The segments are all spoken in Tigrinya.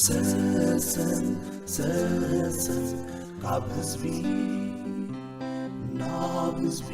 ሰሰን ሰሰን ካብ ህዝቢ ናብ ህዝቢ።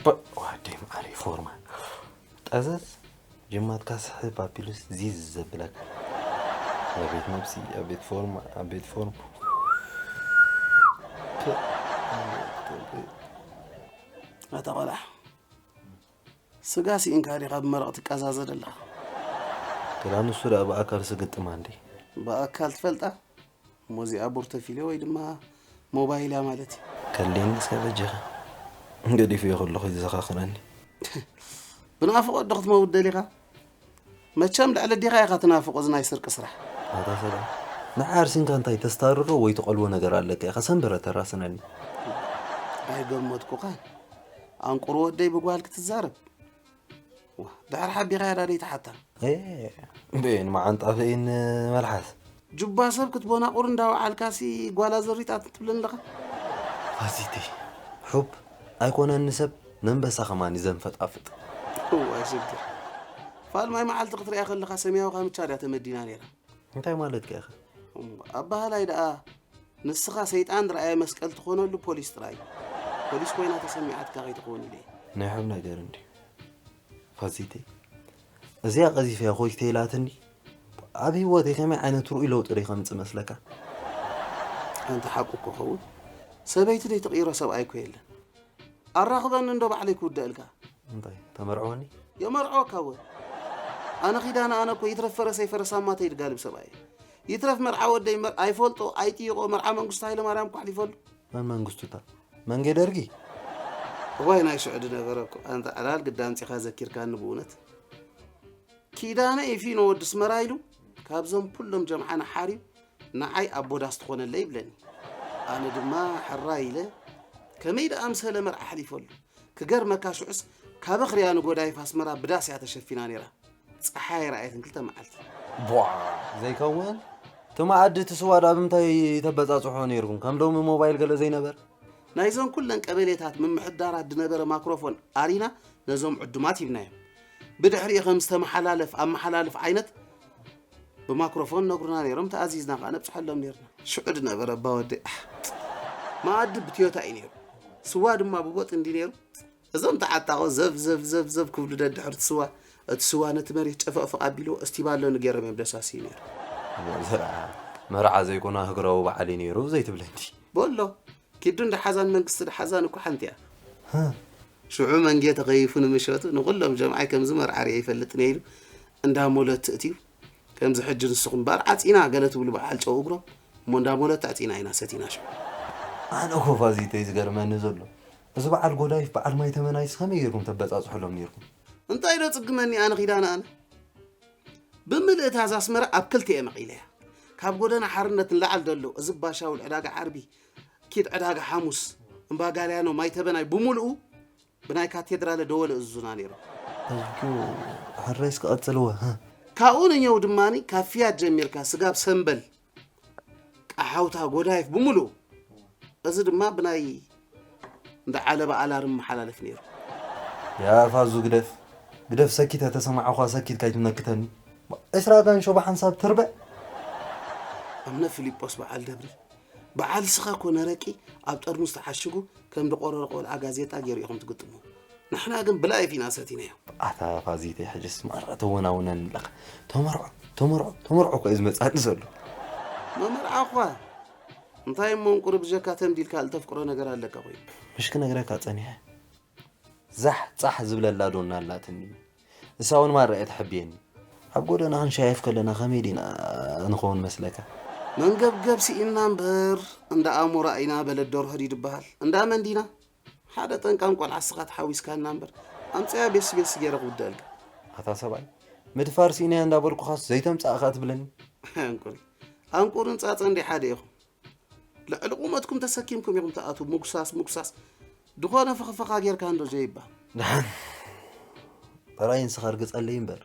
ብ-፣ ዋደይ መዓረይ ፎርማ። ጠዘዝ ጅማትካ ስሕብ ኣቢሉስ ዚዝ ዘብለካ። ኣቤት ነብሲ፣ ኣቤት ፎርማ፣ ኣቤት ፎርም። ኣታ ቆልዓ፣ ስጋ ስኢንካ ዲኻ ብመረቕ ትቀዛዘ ዘለኻ? ግዳ ንሱ ደኣ ብኣካል ስግጥማ እንዴ? ብኣካል ትፈልጣ? እሞ እዚኣ ቡር ተፊለ ወይ ድማ ሞባይል እያ ማለት እዩ። ከሌኒ እስከ በጃኻ። ገዲፈዮ ከለኹ እዩ ዘዘኻኽረኒ። ብናፍቖት ዶ ክትመውት ደሊኻ? መቸም ልዕሊ ኣዴኻ ኢኻ ትናፍቖ፣ እዚ ናይ ስርቂ ስራሕ። ኣታ ሰብኣይ፣ ንዓይ ኣርሲንካ እንታይ ተስታርሮ ወይ ትቐልቦ ነገር ኣለካ ኢኻ? ሰንበረ ተራስነኒ። ኣይገመትኩኻን። ኣንቁር ወደይ ብጓል ክትዛረብ። ዋ፣ ድሕሪ ሓቢኻ ያዳ ደይ ትሓታ። ኤ፣ በይን መዓንጣ በይን መልሓስ። ጁባ ሰብ ክትቦናቑር እንዳወዓልካሲ ጓላ ዘሪጣት ትብለኒ ኣለኻ? ፋሲቲ፣ ሑብ ኣይኮነኒ ሰብ፣ ነንበሳ ከማን እዩ ዘንፈጣፍጥ። እዋይ ሽግር። ፋልማይ መዓልቲ ክትሪኣ ከለኻ ሰማያዊ ካምቻ ድያ ተመዲና ነይራ። እንታይ ማለትካ ኢኻ? እሞ፣ ኣባህላይ ደኣ ንስኻ ሰይጣን ርኣየ መስቀል ትኾነሉ ፖሊስ ጥራይ እዩ። ፖሊስ ኮይና ተሰሚዓትካ ከይትኸውን ኢለ እየ። ናይ ሑብ ነገር እንድዩ። ፋሲቲ፣ እዚኣ ቀዚፈያ ኮይተ ኢላትኒ፣ ኣብ ህይወተይ ከመይ ዓይነት ርኡይ ለውጢ ደይ ከምጽእ መስለካ? ኣንተ ሓቁ እኮ ኸውን፣ ሰበይቲ ደይ ትቕይሮ ሰብኣይ እኮ የለን። ኣራኽበኒ እንዶ ባዕለይ ክውደአልካ። እንታይ፣ ተመርዕወኒ? የመርዕወካ እወ። ኣነ ኪዳነ ኣነ እኮ ይትረፍ ፈረሰይ ፈረሳማ ተይድጋልብ ሰብኣይ። ይትረፍ መርዓ ወደይ መር-፣ ኣይፈልጦ፣ ኣይጥይቖ፣ መርዓ መንግስቱ ሃይለማርያም እኮ ኣሕሊፈሉ። መን መንግስቱታ? መንጌ ደርጊ? እዋይ ናይ ሽዑ ድነበረ እኮ። ኣንታ ዕላል ግዳ ኣምጺኻ ዘኪርካኒ ብእውነት። ኪዳነ ኢፊኖ ወዲ ኣስመራ ኢሉ ካብዞም ኩሎም ጀምዓና ሓርዩ ንዓይ ኣቦ ዳስ ትኾነለይ ይብለኒ። ኣነ ድማ ሕራይ ኢለ ከመይ ደኣ ምሰለ መርዓ ኣሕሊፈሉ። ክገርመካ ሽዑስ ካብ ኣኽርያ ንጎዳይፍ ኣስመራ ብዳስ እያ ተሸፊና ነይራ። ጸሓይ ኣይረኣየትን ክልተ መዓልቲ። ቧ፣ ዘይከውን። እቲ መኣዲ እቲ ስዋ ደኣ ብምንታይ ተበጻጽሖ ነይርኩም? ከም ሎሚ ሞባይል ገለ ዘይነበር? ናይዞን ኩለን ቀበሌታት ምምሕዳራት ዝነበረ ማክሮፎን ኣሪና ነዞም ዕዱማት ሂብናዮም። ብድሕሪኡ ከም ዝተመሓላለፍ ኣመሓላልፍ ዓይነት ብማክሮፎን ነግሩና ነይሮም፣ ተኣዚዝና ከኣ ነብጽሐሎም ነይርና። ሽዑ ዝነበረ ኣባ ወዲ፣ ኣሕ፣ መኣዲ ብትዮታ እዩ ነይሩ። ስዋ ድማ ብቦጥ እንዲ ነይሩ። እዞም ተዓጣቖ ዘፍ፣ ዘፍ፣ ዘፍ፣ ዘፍ ክብሉ ደድሕሪ እቲ ስዋ፣ እቲ ስዋ ነቲ መሬት ጨፈቕፈቕ ኣቢልዎ፣ እስቲባሎ ንገይሮም እዮም ደሳስዩ ነይሩ። እሞ ዘርኣ መርዓ ዘይኮነ ሃገራዊ በዓል እዩ ነይሩ ዘይትብለኒ። በሎ፣ ኪዱ እንዳሓዛን መንግስቲ ድሓዛን እኮ ሓንቲ እያ። ሃ። ሽዑ መንጌ ተኸይፉ ንምሸቱ ንኹሎም ጀምዓይ ከምዚ መርዓ ርእየ ይፈልጥን እየ ኢሉ እንዳሞለት ትእትዩ። ከምዚ ሕጂ ንስኹም እምበኣር ዓጺና ገለ ትብሉ በዓል ጨው እግሮም፣ እሞ እንዳ ሞለት ኣዕጺና ኢና ሰቲና ሽዑ። ኣነ እኮ ፋዚተይ ዝገርመኒ ዘሎ፣ እዚ በዓል ጎዳይፍ በዓል ማይ ተመናይስ ከመይ ጌርኩም ተበጻጽሑሎም ኔርኩም? እንታይ ዶ ጽግመኒ ኣነ ኪዳነ ኣነ? ብምልእታ እዛ ኣስመራ ኣብ ክልተ እየ መቒለያ። ካብ ጎደና ሓርነት ንላዕሊ ዘሎ እዚ ባሻውል ዕዳጋ ዓርቢ፣ ኪድ ዕዳጋ ሓሙስ፣ እምባ ጋልያኖ፣ ማይ ተበናይ ብምልኡ ብናይ ካቴድራለ ደወለ እዙና ነይሮም። ኣዝዩ ሕራይስ ክቐጽልዎ። ካብኡ ንኘው ድማኒ ካብ ፍያት ጀሚርካ ስጋብ ሰምበል፣ ቃሓውታ፣ ጎዳይፍ ብምልኡ፣ እዚ ድማ ብናይ እንዳ ዓለባ ኣላርም መሓላለፍ ነይሩ። ያፋዙ ግደፍ ግደፍ፣ ሰኪት ተሰማዕኳ፣ ሰኪት ካይትነክተኒ። ዕስራ ጋንሾ ብሓንሳብ ትርበ። ኣምነ ፊሊጶስ በዓል ደብሪ፣ በዓል ስኻ ኮነ ረቂ ኣብ ጠርሙስ ተዓሽጉ ከም ድቆረረ ቆልዓ ጋዜጣ ገይሩ ኢኹም ትግጥሙ። ንሕና ግን ብላይፍ ኢና ሰቲናዮ። ኣታ ፋዚተይ፣ ሕጅስ ማራ ተወናውነን ኣለኻ። ተመርዖ ተመርዖ ተመርዖ እኮ እዩ ዝመጻኒ ዘሎ። መመርዓ እኳ እንታይ እሞ እንቁሪ ብጀካ ተምዲልካ ልተፍቅሮ ነገር ኣለካ ኮይኑ። ምሽ ክነግረካ ጸኒሐ፣ ዛሕ ጻሕ ዝብለላ ዶና ኣላትኒ። እሳ እውን ማራ እያ ተሐብየኒ። ኣብ ጎደና ክንሸያየፍ ከለና ከመይ ዲና ንኸውን መስለካ? መንገብገብ ስኢንና እምበር እንዳ ኣሞራ ኢና በለት ደርሆ ድዩ ድበሃል? እንዳ መን ዲና? ሓደ ጠንቃን ቆልዓ ስኻ ተሓዊስካና እምበር ኣምፅያ ቤስ ቤስ ገይረ ክውደልካ። ኣታ ሰብኣይ ምድፋር ስኢነያ እንዳበልኩኻስ ዘይተምፃእኻ ትብለኒ? ኣንቁሪ ኣንቁርን ፃፀን እንዲ ሓደ ኢኹም። ልዕሊ ቁመትኩም ተሰኪምኩም ኢኹም ትኣትዉ። ሙጉሳስ ሙጉሳስ ድኾነ ፈኸፈኻ ጌርካ እንዶ ዘይባ። ደሓን ጥራይ ንስኻ ርግፀለይ እምበር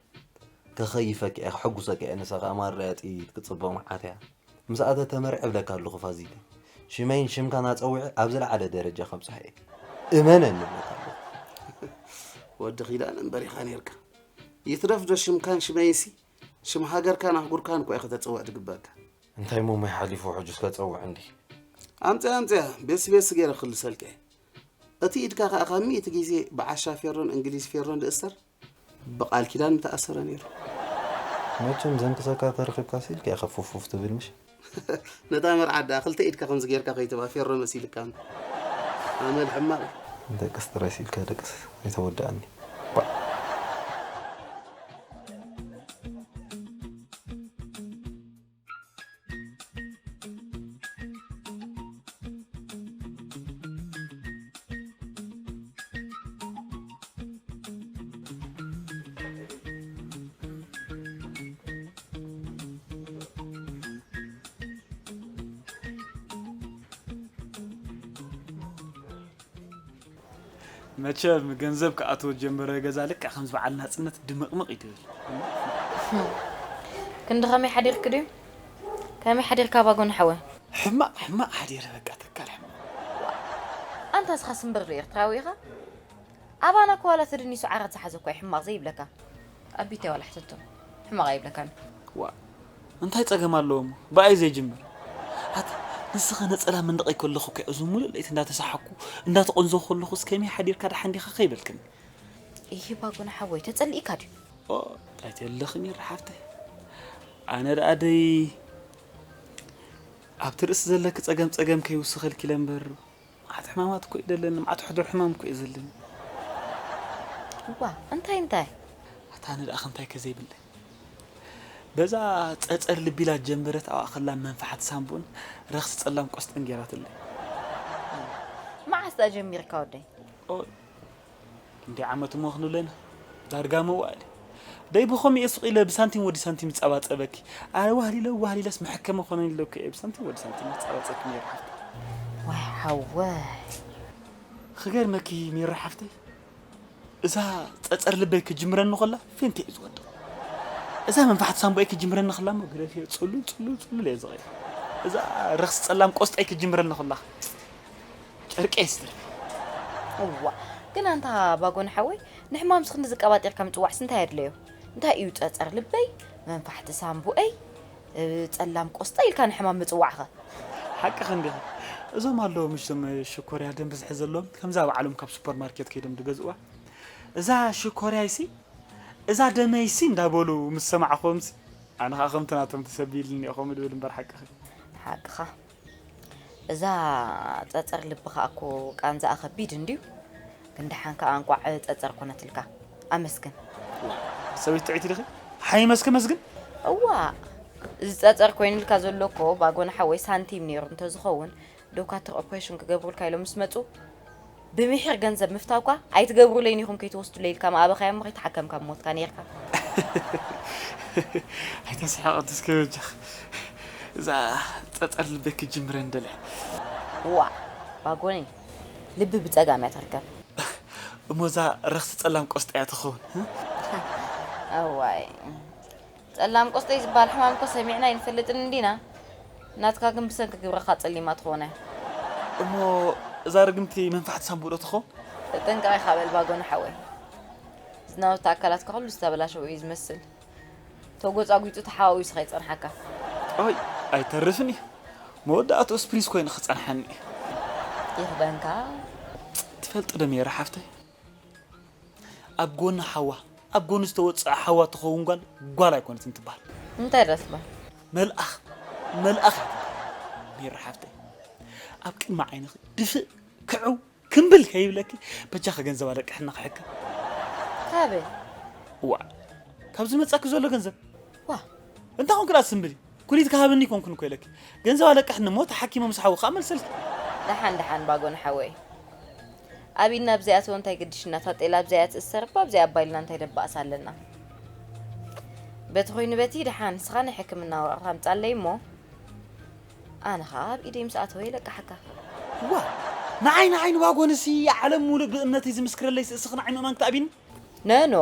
ከኸይፈኪ እየ ከሐጉሰኪ እየ። ንሳ ከዓ ማረያ ጥይት ክትፅበ መዓት እያ። ምስ ኣተተ መርዕ እብለካ ኣለኹ ፋዚተ። ሽመይን ሽምካን ኣፀዊዐ ኣብ ዝለዓለ ደረጃ ከብፅሖ እየ። እመነኒ እብለካ ኣለኹ። ወዲ ኺዳነ እምበር ኢኻ ኔርካ። ይትረፍ ዶ ሽምካን ሽመይንሲ ሽም ሃገርካን ኣህጉርካን እኮ ኢኻ ተፅውዕ ዝግበእካ። እንታይ እሞ ማይ ሓሊፉ ሕጁስ ከፀውዕ እንዲ። ኣምፅያ ኣምፅያ ቤስ ቤስ ገይረ ክልሰልካ እየ። እቲ ኢድካ ከኣ ካብ ሚእቲ ግዜ ብዓሻ ፌሮን እንግሊዝ ፌሮን ዝእሰር ብቓል ኪዳን ምተኣሰረ ነይሩ። መቸም ዘንክሰካ ተረኺብካ ሲልካ ኢኻ ፉፍ ፉፍ ትብል ምሽ? ነታ መርዓት ደኣ ክልተ ኢድካ ከምዚ ጌርካ ከይትባ ፌሮ መሲልካ። ኣመል ሕማቕ። ደቅስ ጥራይ ሲልካ ደቅስ ኣይተወድኣኒ። ባዕ። መቸም ገንዘብ ክኣትዎ ዝጀመረ ገዛ ልክዕ ከምዚ በዓል ናፅነት ድምቕምቕ እዩ ትብል። ክንዲ ከመይ ሓዲርኪ ድዩ? ከመይ ሓዲርካ ባጎን ሓወ? ሕማቕ ሕማቕ ሓዲረ በቃ ተካል ሕማቕ። ኣንታ እስኻስ እምበር ዶ ኤርትራዊ ኢኻ? ኣባና እኮ ዋላ ተደኒሱ ዓራት ዝሓዘ እኮ እዩ ሕማቕ ዘይብለካ። ኣቢታይ ዋላ ሕተቶ ሕማቕ ኣይብለካን። ዋ እንታይ ጸገም ኣለዎ እሞ ብኣይ ዘይጅምር? ኣቲ ንስኺ ነጸላ መንደቐይ ከለኹ ከ እዚ ሙሉእ ለይቲ እንዳተሳሓኩ እንዳተቆንዘኹ ከለኹስ ከመይ ሓዲርካ ደሓን ዲኻ ከይበልክኒ? ኢሂ ባጎና ሓወይ ተጸሊእካ ድዩ? ኦ እንታይ ትብለኺ ሚራ ሓፍተይ ኣነ ደኣ ደይ ኣብቲ ርእሲ ዘለኪ ጸገም ጸገም ከይውስኸልኪ ኢለ እምበር መዓት ሕማማት እኮ እዩ ዘለኒ፣ መዓት ሕዱር ሕማም እኮ እዩ ዘለኒ። እዋ እንታይ እንታይ? ኣታ ኣነ ደኣ ከምታይ ከ ዘይብለይ። በዛ ጸጸር ልቢ ኢላ ጀመረት ኣብኣ ከላ መንፍሓት ሳምቡእን ረኽሲ ጸላም ቆስጠን ጌራትለይ። መዓስ ደኣ ጀሚርካ ወደይ? ኦ እንዲ ዓመት እሞ ክንብለና ዳርጋ መዋእለ ደይ ብኸምኡ እየ ሱቕ ኢለ ብሳንቲም ወዲ ሳንቲም ይጸባጸበኪ ኣረ ዋህሊለ ዋህሊለስ መሐከመ ኮነን ኢለኩ እየ ብሳንቲም ወዲ ሳንቲም ይጸባጸብኪ ነይረ ሓፍተይ ዋይ ሓወይ ክገርመኪ ሚራ ሓፍተይ እዛ ጸጸር ልበይ ክጅምረኒ ኮላ ፌንት እየ ዝወድቕ እዛ መንፋሕቲ ሳምቦይ ክጅምረኒ ከላ እሞ ግደፍዮ ጽሉል ጽሉል ጽሉል እየ ዝቐይር እዛ ረኽሲ ጸላም ቆስጠይ ክጅምረኒ ኮላ ጨርቀይ ስትርፊ። እዋ ግን ኣንታ ባጎን ሓወይ ንሕማምስ ክንዲ ዝቀባጢርካ ምጽዋዕስ እንታይ ኣድለዮ? እንታይ እዩ ጸጸር ልበይ፣ መንፋሕቲ ሳምቡእይ፣ ጸላም ቆስጣ ኢልካ ንሕማም ምጽዋዕኸ? ሓቅኺ እንዲኺ። እዞም ኣለዉ ምሽ ዞም ሽኮርያ ደም ብዝሒ ዘለዎም ከምዛ ባዕሎም ካብ ሱፐርማርኬት ከይዶም ዝገዝእዋ እዛ ሽኮርያይሲ እዛ ደመይሲ እንዳበሉ ምስ ሰማዕኹምሲ ኣነ ኸዓ ከምቲ ናቶም ተሰቢልኒ እየ ከምኡ ድብል እምበር ሓቅኺ። ሓቅኻ። እዛ ጸጸር ልቢ ከኣ እኮ ቃንዛኣ ከቢድ እንድዩ። ግን ደሓን ከኣ እንቋዕ ጸጸር ኮነትልካ። ኣመስግን። ሰበይቲ ጥዕይቲ ዲኺ? ሓይመስ ከመስግን? እዋእ! እዚ ጸጸር ኮይኑልካ ዘሎ እኮ ባጎና ሓወይ ሳንቲም ነይሩ እንተዝኸውን ዶካትር ኦፕሬሽን ክገብሩልካ ኢሎም ምስ መጹ ብምሒር ገንዘብ ምፍታውካ ኣይትገብሩለይን ኢኹም ከይትወስዱለይ ኢልካ ምኣበኻዮ እሞ ከይተሓከምካ ምሞትካ ነይርካ። ኣይተስሕቕ እስከ በጃኺ። እዛ ጸጸር ልበይ ክጅምረ እንደለ። ዋ ባጎኒ ልቢ ብጸጋም እያ ትርከብ። እሞ እዛ ረኽሲ ጸላም ቆስጣ እያ ትኸውን። እዋይ ጸላም ቆስጠይ ዝበሃል ሕማም እኮ ሰሚዕና ኣይንፈልጥን እንዲና። ናትካ ግን ብሰንኪ ግብርኻ ጸሊማ ትኾነ። እሞ እዛ ርግምቲ መንፋዕቲ ሳምቡእ ዶ ትኸውን? ተጠንቀቕ ኢኻ በል ባጎኒ ሓወይ። ዝናውቲ ኣካላትካ ኩሉ ዝተበላሸወ እዩ ዝመስል። ተጎጻጒጹ ተሓዋዊሱ ከይጸንሓካ። ኣይ ኣይተርፍን እዩ። መወዳእትኡ ስፕሪስ ኮይኑ ክጸንሓኒ እዩ። ይኽደንካ። ትፈልጢ ዶ ሜራ ሓፍተይ፣ ኣብ ጎኒ ሓዋ ኣብ ጎኒ ዝተወፅኣ ሓዋ ትኸውን ጓል ጓል ኣይኮነትን ትበሃል። እንታይ ደኣ ትበሃል? መልኣኽ መልኣኽ እያ ትበሃል። ሜራ ሓፍተይ፣ ኣብ ቅድሚ ዓይንኺ ድፍእ ክዕው ክምብል ከይብለኪ በጃኺ ገንዘብ ኣለቅሕና ክሕከም። ካበይ? እዋ፣ ካብ ዝመፀኪ ዘሎ ገንዘብ። ዋ እንታይ ኮንክን ኣስምብሊ? ኩሊት ክሃበኒ ይኮንኩን እኮ ኢለኪ። ገንዘብ ኣለቅሕኒ እሞ ተሓኪመ ምስ ሓዊ ከዓ መልሰልኪ። ደሓን ደሓን ባጎን ሓወይ። ኣብ ኢድና ብዘይኣተወ እንታይ ግድሽና? እታ ጤል ኣብዚኣ ትእሰር እባ ኣብዚኣ ኣባይልና እንታይ ደባእስ ኣለና? በቲ ኮይኑ በቲ ደሓን ንስኻ ናይ ሕክምና ወረቐት ኣምጻለይ እሞ ኣነ ኸኣ ኣብ ኢደይ ምስ ኣተወ ይለቅሓካ። ዋ፣ ንዓይ ንዓይ ንባጎንሲ ዓለም ሙሉእ ብእምነተይ ዝምስክረለይ ስእስኽ ንዓይ ምእማን ክተኣብኒ። ነኖ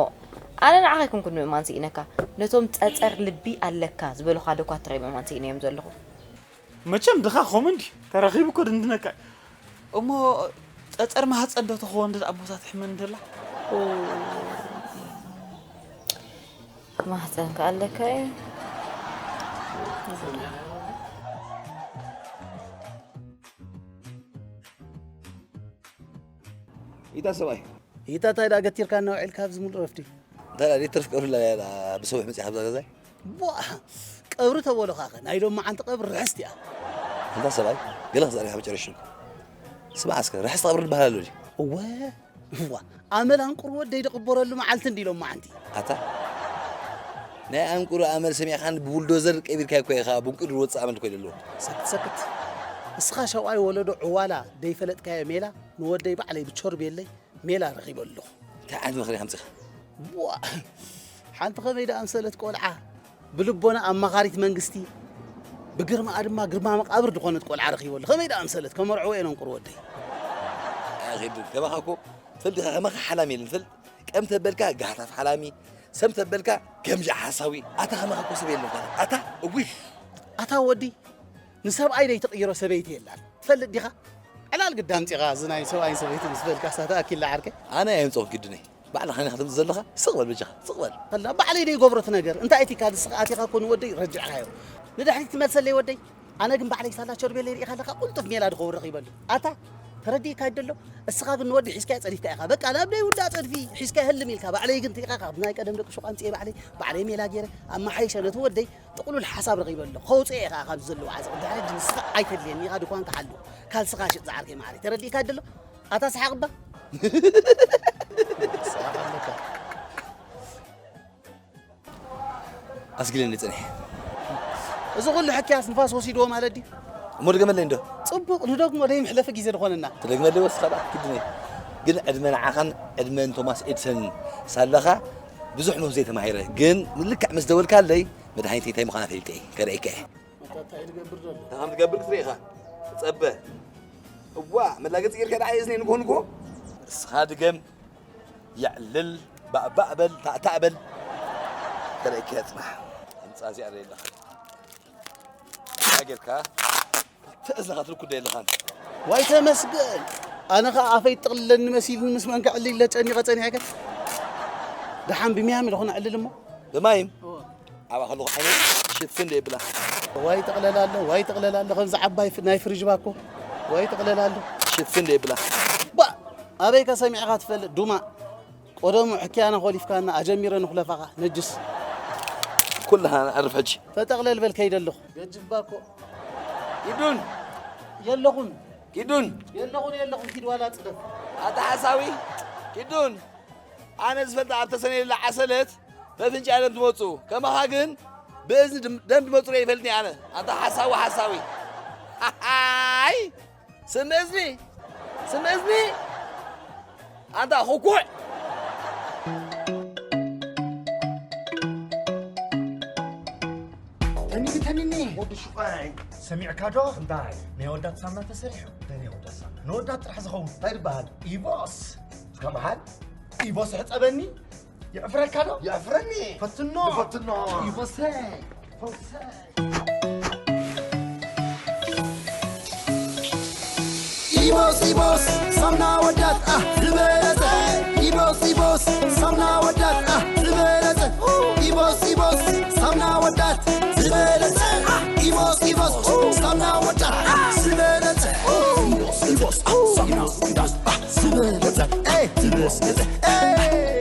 ኣነ ንዓኻ ኣይኮንኩን ምእማን ስኢነካ፣ ነቶም ጸጸር ልቢ ኣለካ ዝበሉኻ ዶኳትረይ ምእማን ስኢነ እዮም ዘለኹ። መቸም ድኻ ኾም እንዲ ተረኺቡ እኮ ድንድነካ። እሞ ጸጸር ማህጸን ዶ ተኾን ዶ ኣቦታት ሕመን ደላ? ማህፀንካ ኣለካ እዩ። ኢታ ሰብኣይ ይታ እንታይ ደኣ ገቲርካ እናውዒልካ ኣብዚ ሙሉእ ረፍዲ እንታይ ደኣ ትርፍ ቀብሪ ላ ብሰዊሕ መፅያ ካብዛ ገዛይ ቧ ቀብሪ ተበሉኻኸ ናይ ሎማዓንቲ ቀብሪ ርሕስቲ እያ እንታ ሰብኣይ ገለ ክዛረብ መጨረሽልኩ ስማዕ እስከ ርሕስቲ ቀብሪ ዝበሃል ኣሎ ድዩ እወ እዋ ኣመል ኣንቁር ወደይ ድቕበረሉ መዓልቲ እንዲ ሎማዓንቲ ኣታ ናይ ኣንቁር ኣመል ሰሚዕኻን ብቡልዶዘር ቀቢርካ እኮ ኢኻ ብንቁር ዝወፅእ ኣመል እኮ የለዎ ሰክት ሰክት እስኻ ሸውዓይ ወለዶ ዕዋላ ደይፈለጥካዮ ሜላ ንወደይ ባዕለይ ብቸርቤለይ ሜላ ረኺበ ኣለኹ። እንታይ ዓይነት ምኽሪ ከምፂኻ? ዋ! ሓንቲ ኸመይ ደኣምሰለት ቆልዓ ብልቦና ኣማኻሪት መንግስቲ ብግርማኣ ድማ ግርማ መቃብር ዝኾነት ቆልዓ ረኺበ ኣለኹ። ኸመይ ደኣምሰለት ከመርዕዎ እየ ነንቁር ወደይ። ኣኺዱ ከማኻ እኮ ፈልጥኻ ከማኻ ሓላሚ የለን ፈልጥ ቀም ተበልካ ጋህታፍ ሓላሚ ሰም ተበልካ ገምጃ ሓሳዊ ኣታ ከማኻ እኮ ሰብ የለን ኣታ እዊ ኣታ ወዲ ንሰብኣይ ደይትቕይሮ ሰበይቲ የላን ትፈልጥ ዲኻ? ዕላል ግዳ ኣምፂኻ እዚ ናይ ሰብኣይን ሰበይትን ምስ በልካ ሳተ ኣኪላ ዓርከይ። ኣነ ኣየምፀኹን ግድነይ ባዕልኻ ኒኻ ትምፅ ዘለኻ ስቕ በል በጃኻ ስቕ በል። ከላ ባዕለይ ደይገብሮ እቲ ነገር እንታይ እቲ ኢልካ ንስኻ ኣቲኻ እኮ ንወደይ ረጅዕካዮ ንድሕሪት ትመልሰለይ ወደይ ኣነ ግን ባዕለይ ሳላ ቸርቤለይ ርኢኻ ኣለኻ ቁልጥፍ ሜላ ድኸውን ረኺበሉ ኣታ ተረዲእካ ይደሎ እስኻ ግን ንወዲ ሒዝካዮ ፀዲፍካ ኢኻ በቃ ናብ ናይ ውዳእ ፀድፊ ሒዝካዮ ህልም ኢልካ ባዕለይ ግን ርኢኻ ካብ ናይ ቀደም ደቂ ሹቕ ኣምፅኤ ባዕለይ ባዕለይ ሜላ ገይረ ኣመሓይሸ ነቲ ወደይ ጥቕሉል ሓሳብ ረኺበ ኣለኹ። ከውፅኦ እየ ከዓ ካብዚ ዘለዎ ዓዘቕ። ድሕሪ ሕጂ ንስኻ ኣይተድልየኒ ኢኻ ድኳንካ ሓሉ። ካልስኻ ሽጥ ዝዓርከይ መዓረይ። ተረዲእካ ድሎ? ኣታ ሰሓቕ እባ። ሰሓቕ ኣለካ። ኣስጊለኒ ጽንሕ። እዚ ኩሉ ሕክያስ ንፋስ ወሲድዎ ማለት ድዩ? እሞ ድገመለይ እንዶ። ጽቡቕ ንደግሞ ደይምሕለፊ ግዜ ዝኾነና። ትደግመለይ ወስኻ ደኣ ክትክድኒ። ግን ዕድመ ንዓኻን ዕድመ ንቶማስ ኤድሰን ሳለኻ ብዙሕ ሞት ዘይተማሂረ ግን ንልክዕ ምስ ደወልካለይ መድሃኒተይ እንታይ ምዃና ፈሊጠ እየ ከርእየካ እየ። ኣታ እንታይ እዩ ዝገብር ዘሎ? እንታይ ከም ዝገብር ክትርኢ ኢኻ። ጸበ። እዋ መላገጺ ጌርካ ደኣ እዝነይ ንግሆ ንግሆ። እስኻ ድገም። የዕልል ባእባእ በል ታእታእ በል። ከርእየካ እየ ጽናሕ። ህንጻ እዚኣ ርእየለኻ። እንታይ ጌርካ? ክልተ እዝንኻ ትልኩ ዶ የለኻን? ዋይ ተመስገን ኣነ ኸዓ ኣፈይ ጥቕልለኒ መሲልኒ ምስ መን ከዕሊ ኢለ ጨኒቐ ጸኒሐ ከ ደሓን ብሚያሚ ዝኾነ ዕልል እሞ ብማይም ኣብኣ ከለኹ ዓይነ ሽፍን ዶ የብላ ዋይ ጠቕለል ኣሎ ዋይ ጠቕለል ኣሎ ከምዚ ዓባይ ፍ- ናይ ፍሪጅ ባኮ ዋይ ጠቕለል ኣሎ ሽፍን ዶ የብላ ባ ኣበይ ከሰሚዕኻ ትፈልጥ ዱማ ቆደሙ ሕክያና ኮሊፍካና ኣጀሚረ ንኹለፋኻ ነጅስ ኩልኻ ንዕርፍ ሕጂ ፈጠቕለል በል ከይደ ኣለኹ ገጅባ እኮ ኪዱን የለኹን ኪዱን የለኹን የለኹን ኪድ ዋላ ጽደፍ ኣታ ሓሳዊ ኪዱን ኣነ ዝፈልጥ ኣብ ተሰነየላ ዓሰለት በፍንጫ ደም ትመፁ ከማኻ ግን ብእዝኒ ደም ትመፁ ዶ ይፈልጥኒ ኣነ ኣታ ሓሳዊ ሓሳዊ ኣይ ስም እዝኒ ስም እዝኒ ኣንታ ኹኩዕ ተኒኒ ተኒኒ ወዲ ሰሚዕካ ዶ? እንታይ? ናይ ወዳት ሳምና ተሰሪሑ። እንታይ ናይ ወዳት ሳምና? ንወዳት ጥራሕ ዝኸውን። እንታይ ዝበሃል? ኢቦስ። እስካ መሓል? ኢቦስ ሕጸበኒ። ይዕፍረካ ዶ? ይዕፍረኒ። ፈትኖ። ፈትኖ። ኢቦሰይ። ፈውሰይ። ኢቦስ ኢቦስ ሳምና ወዳት ኣ ዝበለጸ። ኢቦስ ኢቦስ ሳምና ወዳት ኣ ዝበለጸ። ኢቦስ ኢቦስ ሳምና ወዳት ዝበለጸ። ኢቦስ ኢቦስ ሳምና ወዳት ኣ ዝበለጸ። ኢቦስ ኢቦስ ሳምና ወዳት ኣ ዝበለጸ። ኤ ዝበለጸ። ኤ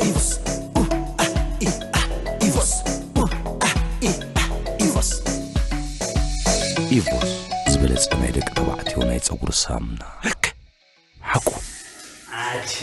ኢቦስ ኡ ኣ ኢ ኣ ኢቦስ ኡ ኣ ኢ ኣ ኢቦስ። ኢቦስ ዝበለጸ ናይ ደቂ ተባዕትዮ ናይ ጸጉሪ ሳምና። ሓቁ። ኣቲ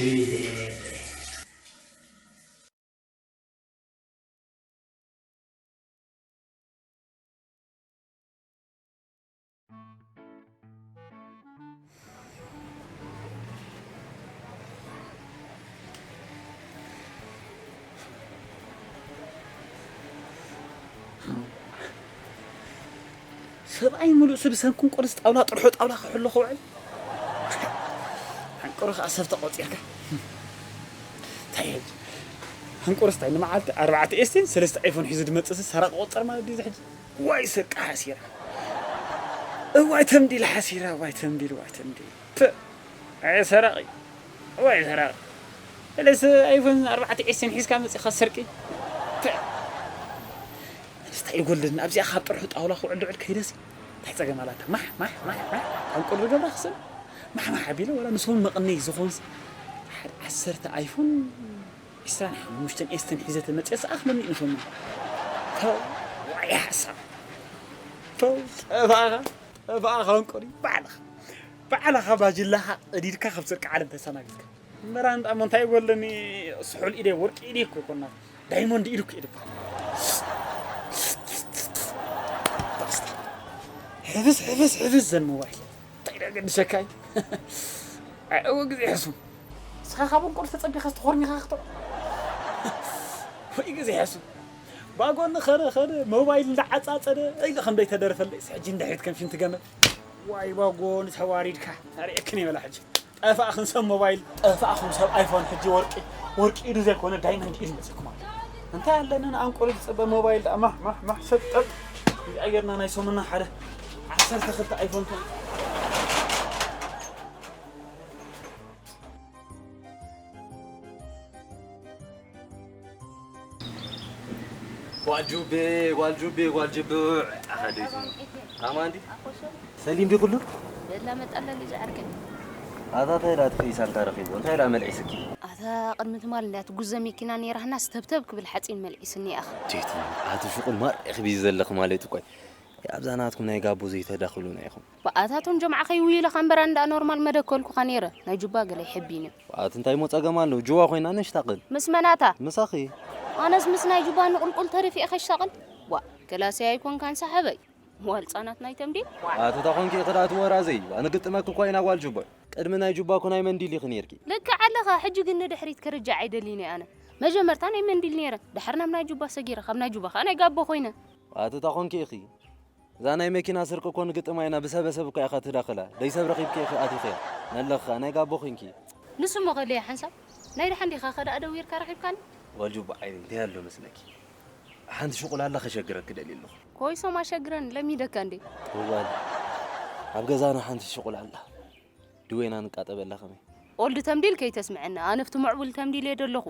ሰብኣይ ሙሉእ ሰብ ሰንኩን ቁርስ ጣውላ ጥርሑ ጣውላ ክሕሎ ክውዕል። ሓንቁሩ ከኣ ሰብ ተቆጺርካ። እንታይ ሕጂ? ሓንቁርስ እንታይ ንመዓልቲ ኣርባዕተ ኤስቲን ሰለስተ ኣይፎን ሒዙ ዝመጽእ ሰራቂ ቆጸር ማለት ድዩ እዚ ሕጂ? ዋይ ስርቂ ሓሲራ። እዋይ ተምዲል ሓሲራ፣ ዋይ ተምዲል፣ ዋይ ተምዲል። ፕእ! ኣየ ሰራቂ። እዋይ ሰራቂ። ስለስ ኣይፎን ኣርባዕተ ኤስቲን ሒዝካ መጺኻ ስርቂ። ፕእ! እንታይ ይጎልኒ? ኣብዚኣ ካብ ጥርሑ ጣውላ ክውዕል ድዑል ከይደሲ። እንታይ ጸገም ኣላታ? ማሕ፣ ማሕ፣ ማሕ፣ ማሕ። ኣንቁር ዝገብራ ክስል። ማሕ፣ ማሕ ኣቢለ ወላ ንሶም መቕነይ ዝኾንስ። ሓደ ዓሰርተ ኣይፎን ዒስራን ሓሙሽተን ኤስቲን ሒዘ ተመጽየስ ኣኽለኒ ንሶም። ተው፣ ዋይ ሓሳብ። ተው፣ ጠፋእኻ፣ ጠፋእኻ ኣንቁሪ። ባዕልኻ፣ ባዕልኻ ባጅላኻ ቀዲድካ ካብ ጽርቂ ዓለም ተሰናቢትካ። እምበር ኣንታ እሞ እንታይ ይጎለኒ? ስሑል ኢደይ ወርቂ ኢደይ እኮ ይኮና። ዳይሞንድ ኢዱ እኮ እዩ ዝበሃል። ባስታ። ሕፍስ፣ ሕፍስ፣ ሕፍስ ዘን ሞባይል። እንታይ ደገድሰካ እዩ? ኣይ፣ እወ ግዜ ሕሱም። ንስኻ ካብ እንቁር ተጸቢኻ ዝተኾርሚኻ ክቶ-፣ ወይ ግዜ ሕሱም። ባጎኒ ኸረ ኸረ ሞባይል እንዳዓጻጸደ ኢሉ ከም ዘይተደርፈልስ ሕጂ እንድሕሪት ከም ፊንት ገመል። ዋይ ባጎኒ ተዋሪድካ። ኣርእየክን ይበላ ሕጂ። ጠፋእኽን ሰብ ሞባይል፣ ጠፋእኽን ሰብ ኣይፎን፣ ሕጂ ወርቂ፣ ወርቂ ኢዱ ዘይኮነ ዳይመንድ ኢዱ መጺእኩም ኣሎ። እንታይ ኣለና ንኣንቆሪ ዝጽበ ሞባይል ደኣ ማሕ፣ ማሕ፣ ማሕ፣ ሰብ ጠጥ። እዚኣ ጌርና ናይ ሰሙንና ሓደ ዓሰርተ ክልተ ኣይፎን ተ-፣ ጓል ጁቤ፣ ጓል ጁቤ፣ ጓል ጅብዕ። ኣኸደይቱ። ኣማን ዲ? ሰሊም ዲ ኩሉ? በላ መጣለሊ ዝዓርከይ። ኣታ እንታይ ኢላ ትፍኢሳ እንታ ረኺቡ? እንታይ ኢላ መልዒስኪ? ኣታ ቅድሚ ትማል እንዳ ትጉዘ መኪና ነይራህና ስተብተብ ክብል ሓፂን መልዒስኒ ኣኸ። ቴቱ፣ ኣቲ ሽቁል ማር ኢኺ ቢዚ ዘለኺ ማለት እኮ። ኣብዛ ናትኩም ናይ ጋቦ ዘይተዳኽሉና ኢኹም። ብኣታቶም ጀምዓ ከይውይለኻ እምበር ኣንዳ ኖርማል መደከልኩኻ ነይረ። ናይ ጁባ ገለ ይሕቢን እዩ። ኣቲ እንታይ ሞ ጸገም ኣለዎ? ጁባ ኮይና ነሽታቕል። ምስ መናታ? ምሳኺ። ኣነስ ምስ ናይ ጁባ ንቁልቁል ተሪፊ ኢኸ ሽታቕል? ዋ፣ ከላሲ ኣይኮንካን ሰሓበይ። ዋልጻናት ናይ ተምዲን? ኣቲ ተኾንኪ ኢኺ ደኣ ትወራዘይ። ኣነ ግጥመኪ እኳ ኢና ጓል ጁባ። ቅድሚ ናይ ጁባ እኮ ናይ መንዲል ኢኺ ነይርኪ። ልክዕ ኣለኻ። ሕጂ ግን ንድሕሪት ክርጃዕ ኣይደልይን እየ ኣነ። መጀመርታ ናይ መንዲል ነይረ። ድሓር ናብ ናይ ጁባ ሰጊረ። ካብ ናይ ጁባ ኸኣ ናይ ጋቦ ኮይነ። ኣቲ ተኾንኪ ኢኺ። እዛ ናይ መኪና ስርቂ እኮ ንግጥማ ኢና ብሰበሰብ እኳ ኢኻ ትዳኽላ። ደይ ሰብ ረኺብኪ ኢኺ ኣቲኽያ። ነለኻ ናይ ጋቦ ኮይንኪ። ንሱ እሞ ከለየ ሓንሳብ ናይ ደሓን ዲኻ ከደኣ ደዊርካ ረኺብካኒ? ጓል ጁባ ዓይነይ እንታይ ኣሎ መስለኪ? ሓንቲ ሽቁላላ ከሸግረኪ ደልየ ኣለኹ። ኮይሶም ኣሸግረን ለሚደካ እንዴ? እዋን ኣብ ገዛና ሓንቲ ሽቁላላ ድዌና ንቃጠበላ ከመይ? ኦልድ ተምዲል ከይተስምዐና፣ ኣነ ኣብቲ ምዕቡል ተምዲል እየ ደለኹ።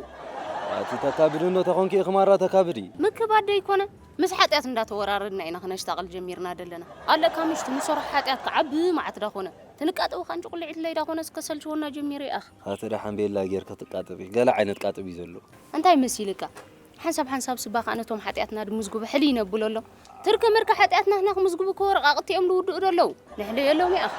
ኣቲ ተካብዲ እንዶ ተኾንኪ ኢኺ ማራ ተካብዲ። ምክባድ ደይኮነ፣ ምስ ሓጢኣት እንዳተወራረድና ኢና ክነሽታቕል ጀሚርና ደለና። ኣለካ ምሽቲ ንሰርሖ ሓጢኣት ክዓቢ መዓት ዳኾነ። ትንቃጠቡ ኻንጭ ቁልዒት ለይ ዳኾነ እስከሰልችወና ጀሚሩ ይኣኽ። ኣቲ ደሓን ቤላ ጌርካ ትቃጠቢ። ገለ ዓይነት ቃጥብ እዩ ዘሎ። እንታይ መሲልካ? ሓንሳብ ሓንሳብ ስባ ከኣ ነቶም ሓጢኣትና ድምዝግቡ ሕልይ ነብሎ ኣሎ። ትርኪ ምርኪ ሓጢኣትና ንሕና ክምዝግቡ እኮ ወረቓቕቲ እዮም ዝውድኡ ዘለዉ። ንሕልየሎም ይኣኽ።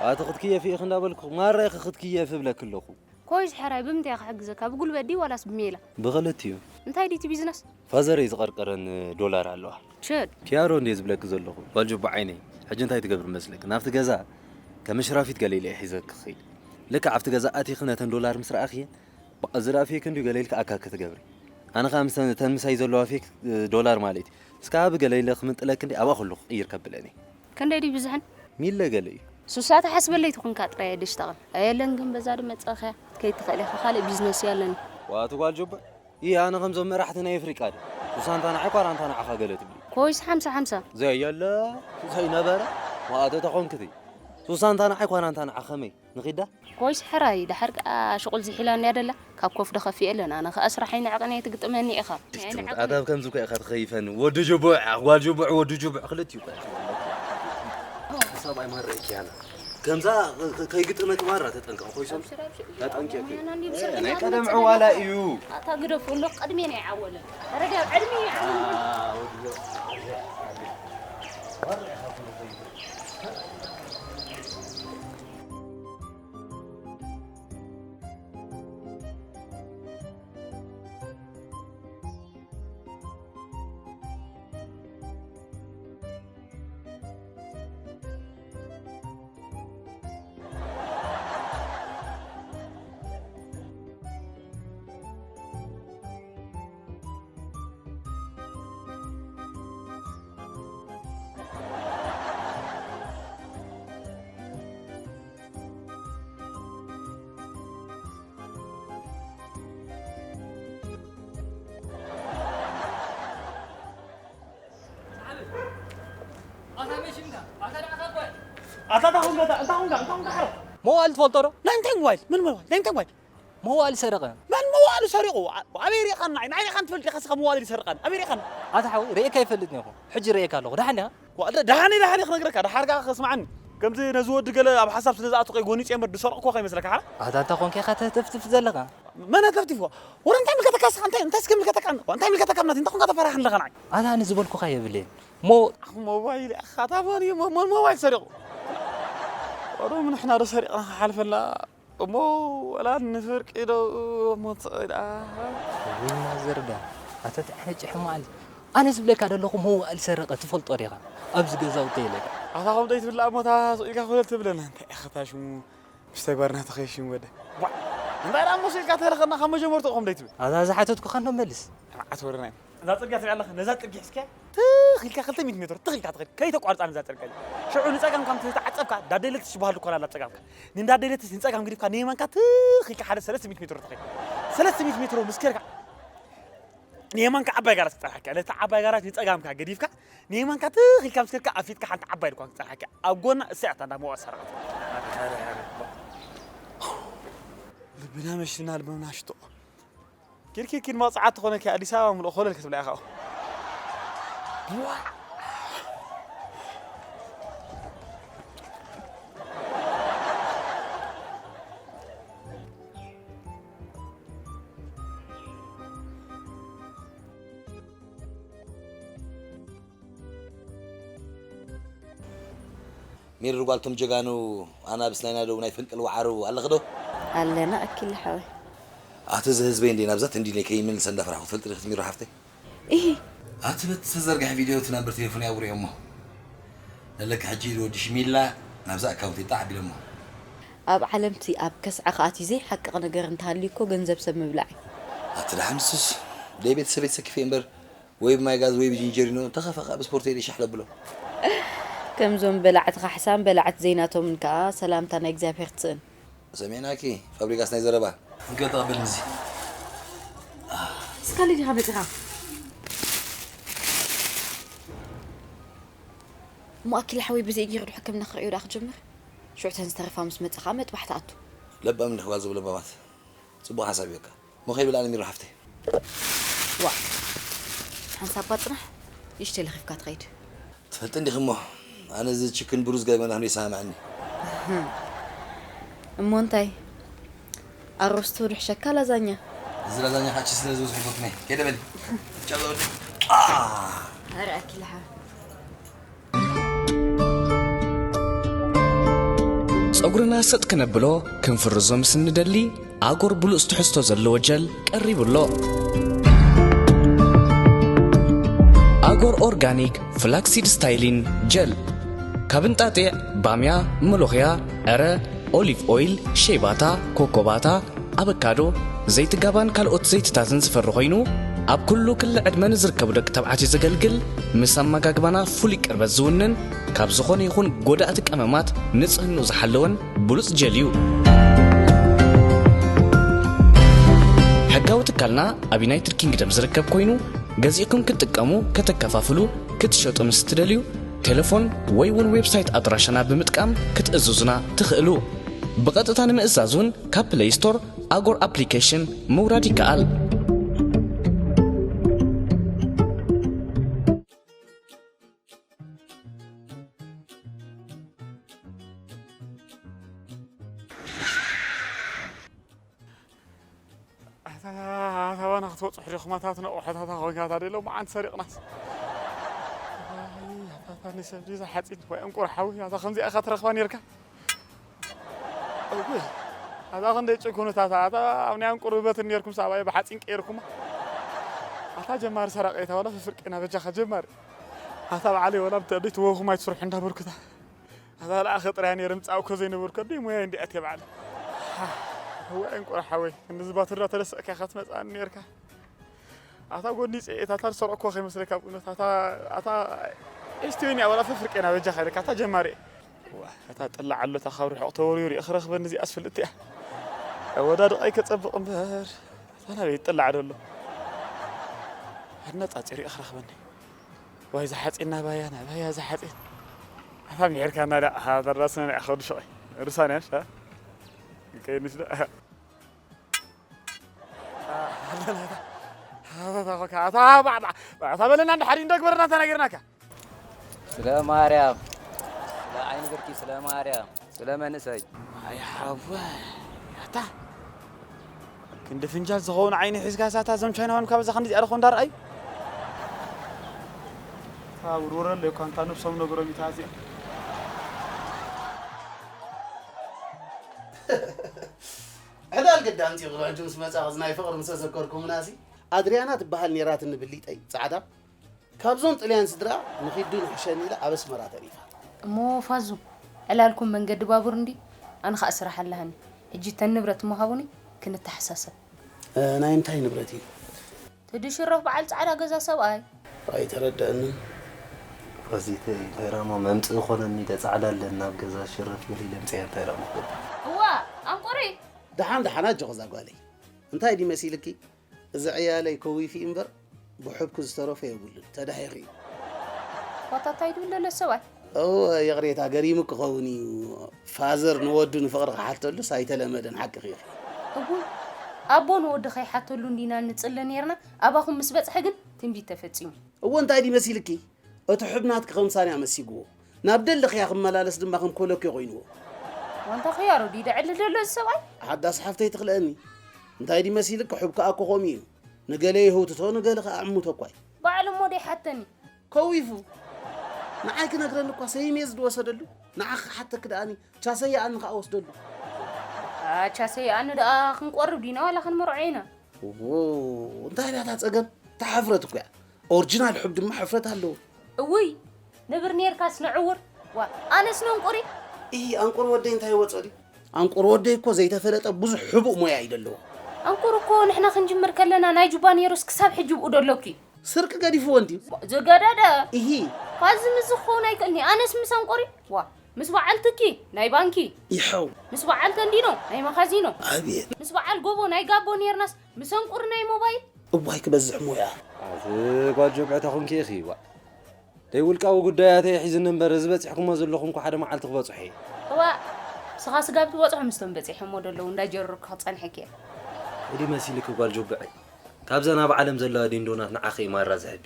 ኣቲ ክትክየፊ ኢኺ እንዳበልኩ ማራ ኢኺ ክትክየፊ እብለኪ ኣለኹ። ኮይስ ሕራይ ብምንታይ እየ ክሕግዘካ? ብጉልበት ድዩ ዋላስ ብሜላ? ብኽልቲኡ። እንታይ ድዩ እቲ ቢዝነስ? ፋዘረይ ዝቐርቀረን ዶላር ኣለዋ። ሸድ። ኪያሮ እንድየ ዝብለኪ ዘለኹ። ጓል ጁባ ዓይነይ፣ ሕጂ እንታይ ትገብሪ መስለኪ? ናብቲ ገዛ ከም እሽራፊት ገለ ኢለ እየ ሒዘኪ ክኸይድ። ልክዕ ኣብቲ ገዛ ኣቲኺ ነተን ዶላር ምስ ረኣኽየን፣ በቃ ዝረኣ ፌክ እንድዩ ገለ ኢልኪ ኣካ ክትገብሪ። ኣነ ኸኣ ምስ ተን ምሳይ ዘለዋ ፌክ ዶላር ማለት እዩ። እስከ ሃቢ ገለ ኢለ ክምንጥለኪ እንድየ ኣብኣ ከለኹ ቅይር ከብለኒ። ክንደይ ድዩ ብዝሕን? ሚለ ገለ እዩ። ሱሳ ተሓስበለይ ትኹንካ ጥራይ የደሽተቕን ኣየለን ግን በዛ ድመፀኸያ ከይትኽእል ኢኻ ካልእ ቢዝነስ ያለን። ዋቱ ጓል ጆበ ይህ ኣነ ከምዞም መራሕቲ ናይ ኣፍሪቃ ድ ሱሳ እንታ ንዓይ ኳራ እንታ ንዓኻ ገለ ትብሊ ኮይስ ሓምሳ ሓምሳ ዘየለ ዘይነበረ ዋኣተ ተኾንክቲ ሱሳ እንታ ንዓይ ኳራ እንታ ንዓ ከመይ ንኺዳ ኮይስ ሕራይ ድሓር ከኣ ሽቁል ዝሒላ እንድያ ደላ ካብ ኮፍ ደኸፊ የለን ኣነ ከኣ ስራሐይ ንዕቕን እየ ትግጥመኒ ኢኻ ኣዳብ ከምዚ እኮ ኢኻ ትኸይፈኒ ወዲ ጅቡዕ ጓል ጅቡዕ ወዲ ጅቡዕ ክልቲኡ እኮ ሰብኣይ ማራ እኪ ያላ ከምዛ ከይግጥመኪ ማራ ተጠንቀቕ ኮይሶም ተጠንቀቂ ናይ ቀደም ዕዋላ እዩ ኣታ ግደፉ እንዶ ቅድሜ ናይ ዓወለ ረዳ ዕድሜ ይዓወለ ኣታ እንታይ ኮንካ እንታይ እንታይ ኮንካ እንታይ ኮንካ ሓረ መዋል ትፈልጦ ዶ ናይ እንታይ መዋል ምን መዋል ናይ እንታይ መዋል መዋል ሰረቀ መን መዋል ሰሪቁ ኣበይ ሪእኻና ናይ ሪእኻን ትፈልጥ ኢኻ ስኻ መዋል ይሰርቃን ኣበይ ሪእኻና ኣታ ሓዊ ሪእካ ይፈልጥ ነኹ ሕጂ ሪእካ ኣለኹ ደሓን ዲኻ ደሓኒ ደሓኒ ክነግረካ ደሓርካ ከስማዓኒ ከምዚ ነዚ ወዲ ገለ ኣብ ሓሳብ ስለ ዝኣቱ ቆይ ጎኒፀ እምበር ዝሰርቁ እኮ ከይመስለካ ሓራ ኣታ እንታይ ኮንካ ኢኻ ተህተፍትፍ ዘለኻ መን ኣተፍቲፍዎ ወረ እንታይ ምልከተካ ስኻ እንታይ እንታይ እስከ ምልከተካ እንታይ ምልከተካ ምናት እንታይ ኮንካ ተፈራሕን ኣለኻ ንዓይ ኣታ ኣነ ዝበልኩኻ የብለይን ሞ ሞባይል ኢኻ ታባን እዩ ሞባይል ሰሪቑ ወረ ንሕና ዶ ሰሪቕና ክሓልፈላ እሞ ወላ ንፍርቂ ዶ ሞት ወይ ደኣ ወይ ማዘር ዳ ኣታ እንታይ ዓይነት ጭሕማ ኣለ ኣነ ዝብለካ ዘለኹ መዋእል ሰረቐ ትፈልጦ ዲኻ ኣብዚ ገዛውቲ ኢለካ ኣታ ከምኡ ዶ ይትብላ እሞ እታ ስቕ ኢልካ ክበል ትብለና እንታይ ኢኻ እታ ሽሙ ምስ ተግባርና ተኸይሽም ወደ ቧዕ እንታይ ደኣ እሞ ስቕ ኢልካ ተረኸና ካብ መጀመርትኡ ከም ዶ ይትብል ኣታ ዝሓተትኩኻ እንዶ መልስ ንብዓት ወረና እዩ እዛ ጽርግያ ትሪኣ ኣለኻ ነዛ ጽርግያ ሒዝካያ ትኽ ኢልካ ክልተ ሚእቲ ሜትሮ ትኽ ኢልካ ትኸይድ ከይተቋርጻ ነዛ ጽርግያ እዚኣ ሽዑ ንጸጋምካ ምስ ተዓጸብካ ዳደለትሽ ዝበሃል እኮ ኣላ ጸጋምካ ንዳደለትሽ ንጸጋም ገዲፍካ ንየማንካ ትኽ ኢልካ ሓደ ሰለስተ ሚእቲ ሜትሮ ትኸይድ ሰለስተ ሚእቲ ሜትሮ ምስ ከድካ ንየማንካ ዓባይ ጋራጅ ክጸንሓካ ነታ ዓባይ ጋራጅ ንጸጋምካ ገዲፍካ ንየማንካ ትኽ ኢልካ ምስ ከድካ ኣብ ፊትካ ሓንቲ ዓባይ ድኳን ክጸንሓካ ኣብ ጎና እሳ እያ እታ እንዳ መዋእ ሰረቐት ልብና መሽና ልብና ሽቶ ኪድ ኪድ ኪድ መቕጻዓት ትኾነኪ ኣዲስ ኣበባ ምልኦ ኮለል ክትብላ ኢኻ ሚሪ ጓል ቶም ጀጋኑ ኣናብስ ናይና ዶ ናይ ፈንቅል ወዓሩ ኣለኺ ዶ? ኣለና ኣኪለ ሓወይ። ኣቲ እዚ ህዝበይ እንዴ ናብዛ ትንዲነይ ከይምልሰ እንዳፈራሕኩ ትፈልጢ ዲኺ ሚሮ ሓፍተይ? ኢሂ። ኣቲ በቲ ዝተዘርግሐ ቪድዮ እቲ ናምበር ቴሌፎን ኣውሪኦሞ። ለለኪ ሕጂ ኢሉ ወዲ ሽሚላ ናብዛ ኣካውንተይ ጣዕ ኣቢሎሞ። ኣብ ዓለምቲ ኣብ ከስዐ ክኣትዩ ዘይሓቅቕ ነገር እንተሃልዩ እኮ ገንዘብ ሰብ ምብላዕ እዩ። ኣቲ ደሓን ንሱስ ደይ ቤተሰበይ ተሰኪፈ እምበር ወይ ብማይ ጋዝ ወይ ብጅንጀሪኖ እንተኸፈ ከዓ ብስፖርት ኢለ ሻሕ ለብሎ። ከምዞም በላዕቲ ካሕሳን በላዕቲ ዘይናቶምን ከዓ ሰላምታ ናይ እግዚኣብሔር ትስእን። ሰሚዕናኪ ፋብሪጋስ ናይ ዘረባ። እንከ ተቐበል ምዚ። ስካሊ ዲኻ መፂኻ? እሞ ኣኪለ ሓወይ ብዘይ ገይሩ ዶ ሕክምና ክርእዮ ደኣ ክጅምር? ሽዑ ተን ዝተረፋ ምስ መፀ ከዓ መጥባሕ ትኣቱ። ለባም እንዲኽ ጓል ዝብሎ ለባማት። ፅቡቕ ሓሳብ እዩ በቃ። እሞ ከይብል ኣነ ሚሮ ሓፍተይ። ዋእ ሓንሳብ እባ ፅናሕ ንእሽተይ ለኺፍካ ትኸይድ። ትፈልጢ እንዲኺ እሞ ኣነ እዚ ችክን ብሩዝ ገለ መዳህ ዶ ይሰማማዓኒ። እሞ እንታይ ኣሮስቶ ድሕሸካ ላዛኛ። እዚ ላዛኛ ካቺ ስለ ዝበዝሑ ይፈትነ። ከይደ በሊ። ቻው ወዲ። ኣረ ኣኪልሓ። ጸጉርና ሰጥ ከነብሎ ክንፍርዞ ምስ እንደሊ ኣጎር ብሉጽ ትሕዝቶ ዘለዎ ጀል ቀሪቡ ኣሎ። ኣጎር ኦርጋኒክ ፍላክሲድ ስታይሊን ጀል ካብ እንጣጢዕ፣ ባምያ፣ መሎኽያ፣ ዕረ፣ ኦሊቭ ኦይል፣ ሸይባታ፣ ኮኮባታ፣ ኣበካዶ፣ ዘይቲ ጋባን ካልኦት ዘይትታትን ዝፈሪ ኮይኑ፣ ኣብ ኩሉ ክሊ ዕድመ ንዝርከቡ ደቂ ተባዕትዮ ዘገልግል፣ ምስ ኣመጋግባና ፍሉይ ቅርበት ዝውንን፣ ካብ ዝኾነ ይኹን ጎዳእቲ ቀመማት ንጽህንኡ ዝሓለወን ብሉጽ ጀል እዩ። ሕጋዊ ትካልና ኣብ ዩናይትድ ኪንግደም ዝርከብ ኮይኑ፣ ገዚእኩም ክትጥቀሙ፣ ከተከፋፍሉ፣ ክትሸጡ ምስ እትደልዩ፣ ቴሌፎን ወይ እውን ዌብሳይት ኣድራሻና ብምጥቃም ክትእዝዙና ትኽእሉ። ብቐጥታ ንምእዛዝ እውን ካብ ፕለይ ስቶር ኣጎር ኣፕሊኬሽን ምውራድ ይከኣል። ኣታ ኣታ ባና ክትበፅሑ ዲኹም? ኣታ ትነቑሑ ኣታ ኮይንካ ኣታ ደሎ መዓንቲ ሰሪቕናስ። ኣታ ኣታ ንሰብ ድዩ ዝሓፂን ወይ እንቁር ሓዊ ኣታ ከምዚኣ ኢኻ ትረኽባ ነርካ? እውይ ኣታ ክንደይ ጭኩኑት ኣታ ኣታ ኣብ ናይ እንቁር ውበት ነርኩም ሳባይ ብሓፂን ቀይርኩማ። ኣታ ጀማሪ ሰራቂ እታ ዋላ ፍፍርቂ ኢና በጃኻ ጀማሪ። ኣታ በዓለይ ዋላ ብተደይ ትወኹም ኣይትስርሑ እንዳበርኩታ። ኣታ ለኣኸ ጥራይ ነይረ ምጻእ እኮ ዘይነበርኩ ኣደይ ሞያ እንዲኣት እየ ባዕለ። እዋይ እንቁራ ሓወይ ክንዲ ዝባትራ ተደሰእካ ኢኻ ትመጽኣኒ ነርካ። ኣታ ጎኒ ጽኤት ኣታ ዝሰርዖ እኮ ከይመስለካ ብእውነት ኣታ ኣታ ኤስቲቪን እያ ዋላ ፍፍርቄና በጃኻ ኢለካ ኣታ ጀማሪ እየ። እዋ ኣታ ጥላዕ ኣሎ እታ ካብ ርሑቕ ተወርዊሩ እየ ክረኽበኒ እዚኣስ ፍልጥቲ እያ። ኣወዳድቓይ ከጸብቕ እምበር ኣታ ናበይ ይጥላዕ ደሎ። ኣነጻጺሩ እየ ክረኽበኒ። ዋይ ዝሓጺን ናባያ ናባያ ዝሓጺን። ኣታ ምሒርካና ዳ ኣሃ በራስና ናይ ኣኸዱ ሸቐይ ርሳን ያሽ ከይንሽ ዳ ኣታ በለና እንደ ሓዲ እንደግበርና ተናገርናካ። ስለ ማርያም፣ ስለ ዓይኒ ብርኪ፣ ስለ ማርያም፣ ስለ መንእሰይ። ኣይ ሓወይ ኣታ ክንዲ ፍንጃል ዝኸውን ዓይኒ ሒዝካ ሳታ እዞም ቻይናውያን ካብ እዛ ክንዲ እዚኣ ደኾ እንዳረኣዩ። እታ ውርውረለይ እኳ እንታ ነብሶም ነገሮም እዩ ተሃዚኣ። ዕላል ግዲ ኣምፂኡ ሕጂ ምስ መፃ እዚ ናይ ፍቕሪ ምስ ዘዘከርኩምናሲ ኣድርያና ትበሃል ነይራትኒ ብሊጠይ ፃዕዳ ካብዞም ጥልያን ስድራ ንኺዱ ንሕሸኒ ኢለ ኣብ ኣስመራ ተሪፋ። እሞ ፋዙ ዕላልኩም መንገዲ ባቡር እንዲ ኣነ ኸኣ ስራሕ ኣለሃኒ ሕጂ ተን ንብረት እሞ ሃቡኒ ክንተሓሳሰብ። እ፣ ናይ እንታይ ንብረት እዩ? ትዲ ሽረፍ በዓል ጻዕዳ ገዛ ሰብኣይ። ኣይተረደአንን። ፋዚተይ እንታይ ራማ መምጽኢ ኾነኒ ደ ጻዕዳ ኣለን ናብ ገዛ ሽረፍ ኢለ ኢለ ምጽያ እንታይ ራማ ኾነ? እዋ ኣንቆሪ። ደሓን ደሓን ኣጆኺ እዛ ጓለይ። እንታይ ድዩ መሲልኪ? እዚ ዕያለይ ከዊፊ እምበር ብሕብኩ ዝተረፎ የብሉን። ተዳሂኺ እዩ። ዋታ እንታይ ድብል ዘሎ ሰብኣይ? እወ ይቕሬታ ገሪሙ ክኸውን እዩ። ፋዘር ንወዱ ንፍቕሪ ክሓተሉስ ኣይተለመደን ሓቅኺ ኢኺ። እቡይ ኣቦ ንወዲ ከይሓተሉ እንዲና ንጽለ ኔርና ኣባኹም ምስ በጽሐ ግን ትንቢት ተፈጺሙ። እወ እንታይ ድዩ መሲልኪ? እቲ ሕብ ናትኪ ከም ሳንያ መሲግዎ ናብ ደለኽያ ክመላለስ ድማ ከም ኮለኪዮ ኮይንዎ። ዋንታ ኽያሮ ድዩ ደዕል ደሎ እዚ ሰብኣይ? ሓዳስ ሓፍተይ ትኽልአኒ እንታይ ድዩ መሲልኪ? ሕብ ከኣ እኮ ከምኡ እዩ። ንገለ ይህውትቶ ንገለ ከኣ ዕሙቶ እኳ እዩ። ባዕሉ እሞ ደይሓተኒ። ከዊፉ ንዓይ ክነግረኒ እኳ ሰይሜ ዝድወሰደሉ ንዓኺ ክሓተኪ ደኣኒ ቻሰይ ኣኒ ከኣ ወስደሉ። ቻሰይ ኣኒ ደኣ ክንቆርብ ዲና ዋላ ክንመርዖ ኢና። ዎ እንታይ ዳታ ጸገም ተሓፍረት እኮ እያ። ኦሪጂናል ሕብ ድማ ሕፍረት ኣለዎ። እውይ ንብር ኔርካስ ንዕውር ዋ ኣነስ ነንቁሪ። ኢሂ ኣንቁር ወደይ እንታይ ወጾ ድዩ? ኣንቁር ወደይ እኮ ዘይተፈለጠ ብዙሕ ሕቡእ ሞያ እዩ ደለዎ። ኣንቁር እኮ ንሕና ክንጅምር ከለና ናይ ጁባ ኔሩስ ክሳብ ሕጂ ብኡ ደሎኪ። ስርቂ ገዲፍዎ እንድዩ። ዝገደደ ኢሂ። ፋዚ ምስ ዝኸውን ኣይክእልኒ ኣነስ ምስ ኣንቁሪ ዋ ምስ በዓል ትኪ ናይ ባንኪ ይሐው። ምስ በዓል ተንዲኖ ናይ መኻዚኖ ኣብየት። ምስ በዓል ጎቦ ናይ ጋቦ ኔርናስ ምስ ኣንቁሪ ናይ ሞባይል። እዋይ ክበዝሕ ሞያ። ኣቲ ጓል ጆብዕታ ኹንኪ ኢኺ ዋ ደይ ውልቃዊ ጉዳያተይ ሒዝኒ እምበር እዚ በጺሕኩሞ ዘለኹም እኮ ሓደ መዓልቲ ክበጽሖ እየ። እዋ ንስኻ ስጋብ ትበጽሖ ምስቶም በጺሖሞ ዘለዉ እንዳጀረርኩ ክጸንሐኪ እየ። እዲ መሲልኪ ጓል ጆብዐይ ካብዘን ኣብ ዓለም ዘለዋ ዲንዶናት ንዓኺ እዩ ማራ ዝሕቢ።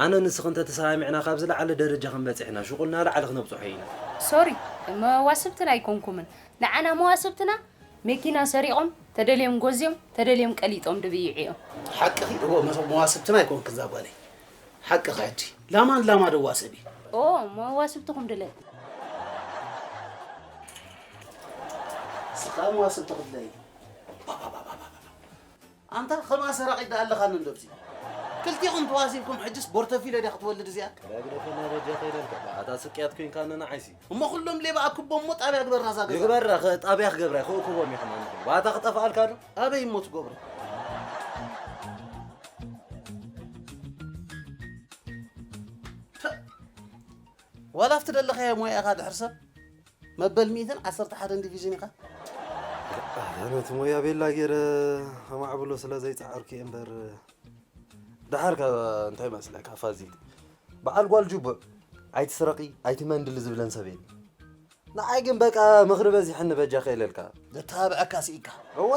ኣነ ንስኺ እንተተሰማሚዕና ካብ ዝለዓለ ደረጃ ክንበጽሕ ኢና ሽቑልና ላዕሊ ክነብጽሖ ኢና። ሶሪ መዋስብትና ኣይኮንኩምን ንዓና መዋስብትና መኪና ሰሪቖም ተደልዮም ጎዝዮም ተደልዮም ቀሊጦም ድብይዑ እዮም። ሓቅኺ እዎ መዋስብትና ኣይኮንክን እዛ ጓለይ ሓቅኺ ሕጂ ላማን ላማ ደዋሰቢ። ኦ መዋስብትኹም ድለ። ስኻ መዋስብቲ ክድለይ ኣንታ ኸማ ሰራቒት ደኣ ኣለኻኒ እንዶ ብዚ ክልቲኹም ተዋሲብኩም ሕጅስ ቦርተፊለ ድያ ክትወልድ እዚኣ። ረግረፈና በጃ ከይደልካ ባእታ ስቅያት ኮይንካ ነና ዓይሲ። እሞ ኩሎም ሌባ ኣክቦ እሞ ጣብያ ግበራ እዛ ገዛ። ይግበራ ጣብያ ክገብራ ይኸው ክቦም ይኸም ኣንዱ ባእታ ክጠፍኣልካ ዶ? ኣበይ እሞ ትገብሮ? ዋላ ኣብቲ ደለኻዮ ሞያ ኢኻ ድሕር ሰብ መበል ሚእትን ዓሰርተ ሓደን ዲቪዥን ኢኻ። ኣነ እቲ ሞያ ቤላ ገይረ ከማዕብሎ ስለ ዘይጸዓርኩ እየ እምበር፣ ደሓር ካብ እንታይ መስለካ ፋዚል፣ በዓል ጓል ጅቡዕ ኣይትስረቂ ኣይትመንድሊ ዝብለን ሰብ የለ። ንዓይ ግን በቃ ምኽሪ በዚሐኒ በጃ ከይለልካ። ዘተባብዐካ ስኢካ። እዋ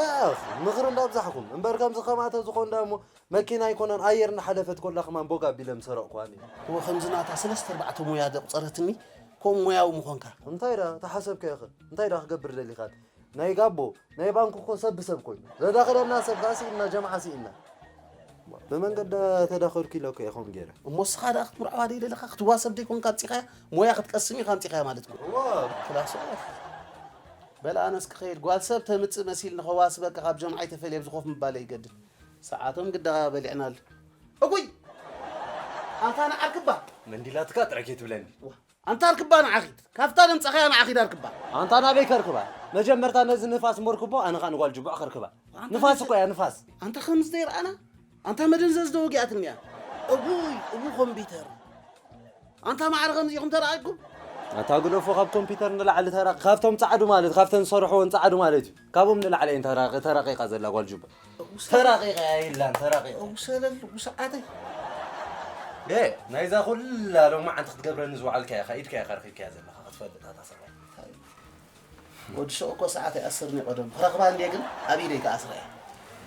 ምኽሪ እንዳብዛሕኩም እምበር ከምዚ ከማተ ዝኾን ዳ እሞ መኪና ኣይኮነን ኣየር እናሓለፈት ኮላ ከማን ቦግ ኣቢለ ምሰረቕኳኒ። እወ ከምዚ ናታ ሰለስተ ኣርባዕተ ሞያ ደቁፀረትኒ ከም ሞያዊ ምኾንካ። እንታይ ዳ ተሓሰብካዮ ኸ እንታይ ዳ ክገብር ደሊኻት? ናይ ጋቦ ናይ ባንክ እኮ ሰብ ብሰብ ኮይኑ ዘዳኽለና ሰብ ከዓ ስኢና ጀምዓ ስኢና። ብመንገዳ ተዳኸልኩ ኢለ እኮ እየ ከምኡ ገይረ። እሞ እስኻ ደኣ ክትምርዓዋ ደይደለኻ ክትዋሰብ ደይኮንካ ኣምፂኻያ ሞያ ክትቀስም ኢኻ ኣምፂኻያ ማለት እኮ። እዋ ክላስ በል ኣነስ ክኸይድ ጓል ሰብ ተምፅእ መሲል ንኸዋስበካ ካብ ጀምዓ ኣይተፈልየ ኣብዚ ኮፍ ምባለ ይገድል። ሰዓቶም ግዳ በሊዕናሉ። እጉይ ኣንታ ንዓርክባ መንዲላትካ ጥራይ ከይትብለኒ። ኣንታ ኣርክባ ንዓኺድ ካብታ ደምፀኻያ ንዓኺድ ኣርክባ። ኣንታ ናበይ ከርክባ? መጀመርታ ነዚ ንፋስ መርክቦ ኣነ ኸኣ ንጓል ጅቡዕ ከርክባ። ንፋስ እኮ እያ ንፋስ። ኣንታ ከምዚ ዘይረኣና ኣንታ መደንዘዝ ዶ ወጊኣትኒ እያ። እጉይ እቡ ኮምፒተር ኣንታ ማዕረ ከምዚ ኢኹም ተረኣይኩም። ኣታ ግደፎ ካብ ኮምፒተር ንላዕሊ ተራ ካብቶም ጻዕዱ ማለት ካብተን ዝሰርሕወን ጻዕዱ ማለት እዩ። ካብኦም ንላዕሊ እየን ተራቂ- ተራቂቃ ዘላ ጓል ጅቡዕ። ተራቂቃ እያ ኢላን ተራቂቃ። እውሰለሉ ውሰዓተይ። ደ ናይዛ ኩላ ሎማዓንቲ ክትገብረኒ ዝወዓልካ ኢኻ ኢድካ ኢኻ ረኺብካያ ዘለኻ ክትፈልጥ ኣታ ሰብኣይ። ወዲ ሱቕ እኮ ሰዓት ኣይኣስርን እዩ ቀደሙ። ክረኽባ እንድየ ግን ኣብ ኢደይ ክኣስራ እየ።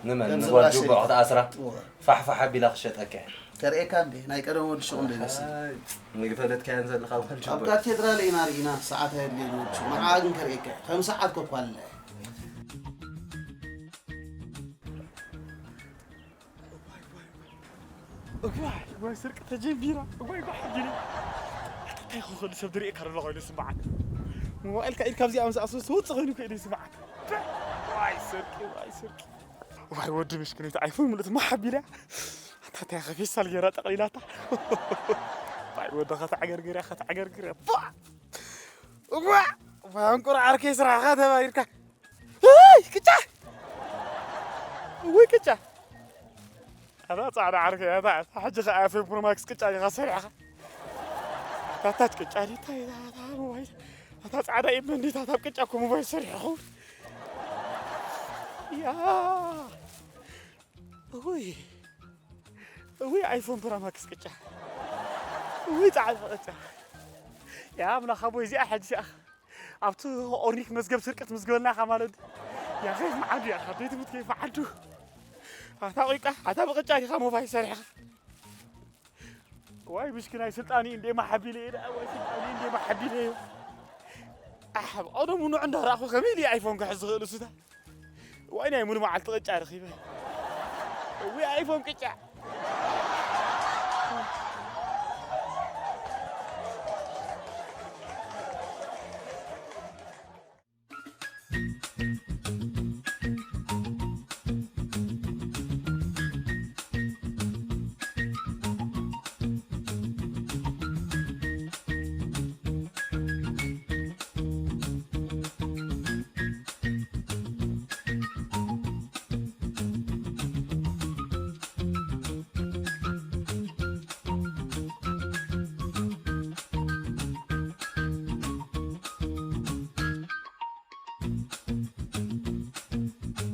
ንመን? ከምዚ ንጓል ብራሽ ጁባ ኢልካ። ክትኣስራ? እወ። ፋሕፋሕ ኣቢላ ክሸጠካ እየ። ከርእየካ እንዴ? ናይ ቀደም ወዲ ሱቕ እንዶ ይመስል። ኣይ፣ ንግፈለትካየን ዘለኻ ጓል ጁባ። ኣብ ካቴድራል ኢና ርኢና ሰዓት ኣየድልየን ወዲ ሱቕ። ንዓኣ ግን ከርእየካ እየ። ከም ሰዓት ኮኳለ። እዋይ፣ እዋይ፣ ስርቂ ተጀሚራ። እዋይ፣ እዋይ፣ ሓጊለ። እንታይ ክኾን ሰብ ድርእየካ ዘሎ ኮይኑ ስምዓት። ሞባይልካ ኢድካ ኣብዚኣ ምስ ኣስበስ ውጽእ ኮይኑ ከይደ ስምዓት። ዋይ፣ ስርቂ፣ ዋይ፣ ስርቂ። ዋይ፣ ወዲ ምሽክነይቲ ኣይፎን ምልእቲ ማሓቢላ። ኣታ እንታይ ከ ፌስታል ገይራ ጠቕሊላታ። ዋይ፣ ወዲ ከተዕገርግር እያ፣ ከተዕገርግር እያ። ቧ! እዋ! ዋይ፣ እንቁር ዓርከይ ስራሕኻ ተባሂርካ። እይ፣ ቅጫ! እውይ፣ ቅጫ! ኣታ ጻዕዳ ዓርከይ፣ ኣታ፣ ኣታ ሕጂ ኸኣ ኤፍ ኤም ፕሮ ማክስ ቅጫ ዲኻ ሰሪሕኻ? ኣታ ታች ቅጫ ዲታ፣ ኣታ ሞባይል፣ ኣታ ጻዕዳ ኢድ መንዲታ፣ ኣታ ቅጫ እኮ ሞባይል ሰሪሑ ኸውን። ያ! እውይ! እውይ፣ ኣይፎን ፕሮ ማክስ ቅጫ! እውይ፣ ጻዕዳ ቅጫ! ያ ኣምላኽ ኣቦይ፣ እዚኣ ሕጂ እዚኣ ኣብቲ ኦርኒክ መዝገብ ስርቂ ትምዝግበልና ኢኻ ማለት ድዩ? ያ ኸይፍ መዓዱ፣ ያ ካብ ቤት ትምህርቲ ኸይፍ መዓዱ። ኣታ ቆይቃ፣ ኣታ ብቅጫ ዲኻ ሞባይል ሰሪሕኻ? ዋይ ብሽክናይ ስልጣኒ እንዴ ማሓቢለ እየ ደኣ፣ ዋይ ስልጣኒ እንዴ ማሓቢለ እየ። ኣሕ፣ ብቐደሙ ንዑ እንዳረኣኹ ከመይ ኢሉ ኣይፎን ክሕዝ ዝኽእል እሱታ? ዋይ ናይ ሙሉ መዓልቲ ቅጫ ረኺበ። እውይ ኣይፎን ቅጫ።